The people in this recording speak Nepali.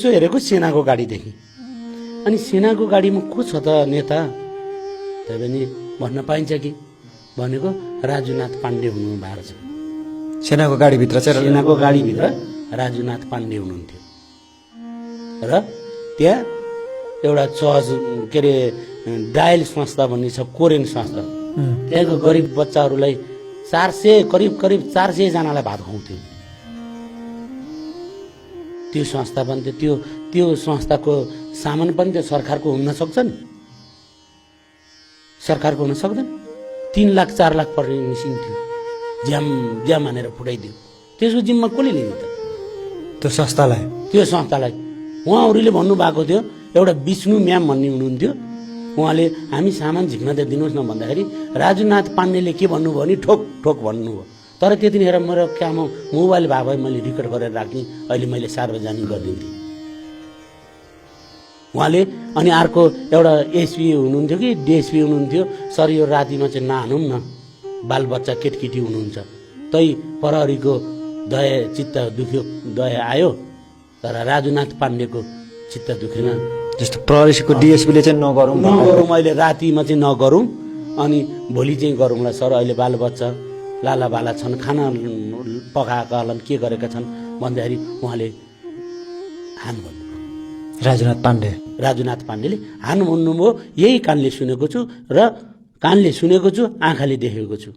यसो हेरेको सेनाको गाडी देखेँ। अनि सेनाको गाडीमा को छ त नेता त्यही पनि भन्न पाइन्छ कि भनेको राजुनाथ पाण्डे हुनुभएको छ। सेनाको गाडीभित्र चाहिँ सेनाको गाडीभित्र राजुनाथ पाण्डे हुनुहुन्थ्यो र त्यहाँ एउटा चर्च के अरे डायल संस्था भन्ने छ, कोरियन संस्था। त्यहाँको गरिब बच्चाहरूलाई 400 करिब 400 जनालाई भात खुवाउँथ्यो त्यो संस्था पनि थियो। त्यो संस्थाको सामान पनि त्यो सरकारको हुन सक्छ नि, सरकारको हुन सक्दैन। 3 लाख 4 लाख पर्ने निस्किन्थ्यो, ज्याम ज्याम हानेर फुटाइदियो। त्यसको जिम्मा कसले लिने त? त्यो संस्थालाई उहाँहरूले भन्नुभएको थियो। एउटा विष्णु म्याम भन्ने हुनुहुन्थ्यो, उहाँले हामी सामान झिक्न त दिनुहोस् न भन्दाखेरि राजुनाथ पाण्डेले के भन्नुभयो भने ठोक ठोक भन्नुभयो। तर त्यतिखेर मेरो काम मोबाइल भए भए मैले रेकर्ड गरेर राख्ने, अहिले मैले सार्वजनिक गरिदिन्थेँ उहाँले। अनि अर्को एउटा एसपी हुनुहुन्थ्यो कि डिएसपी हुनुहुन्थ्यो, सर यो रातिमा चाहिँ नहानौँ न, बालबच्चा केटकेटी हुनुहुन्छ। तै प्रहरीको दया चित्त दुख्यो, दया आयो, तर राजुनाथ पाण्डेको चित्त दुखेन। जस्तो प्रहरीको डिएसपीले चाहिँ नगरौँ अहिले रातिमा चाहिँ नगरौँ, अनि भोलि चाहिँ गरौँला सर, अहिले बालबच्चा लाला बाला छन्, खाना पकाएका होला, के गरेका छन् भन्दाखेरि उहाँले हान भन्नुभयो। राजुनाथ पाण्डेले हान भन्नुभयो। यही कानले सुनेको छु र आँखाले देखेको छु।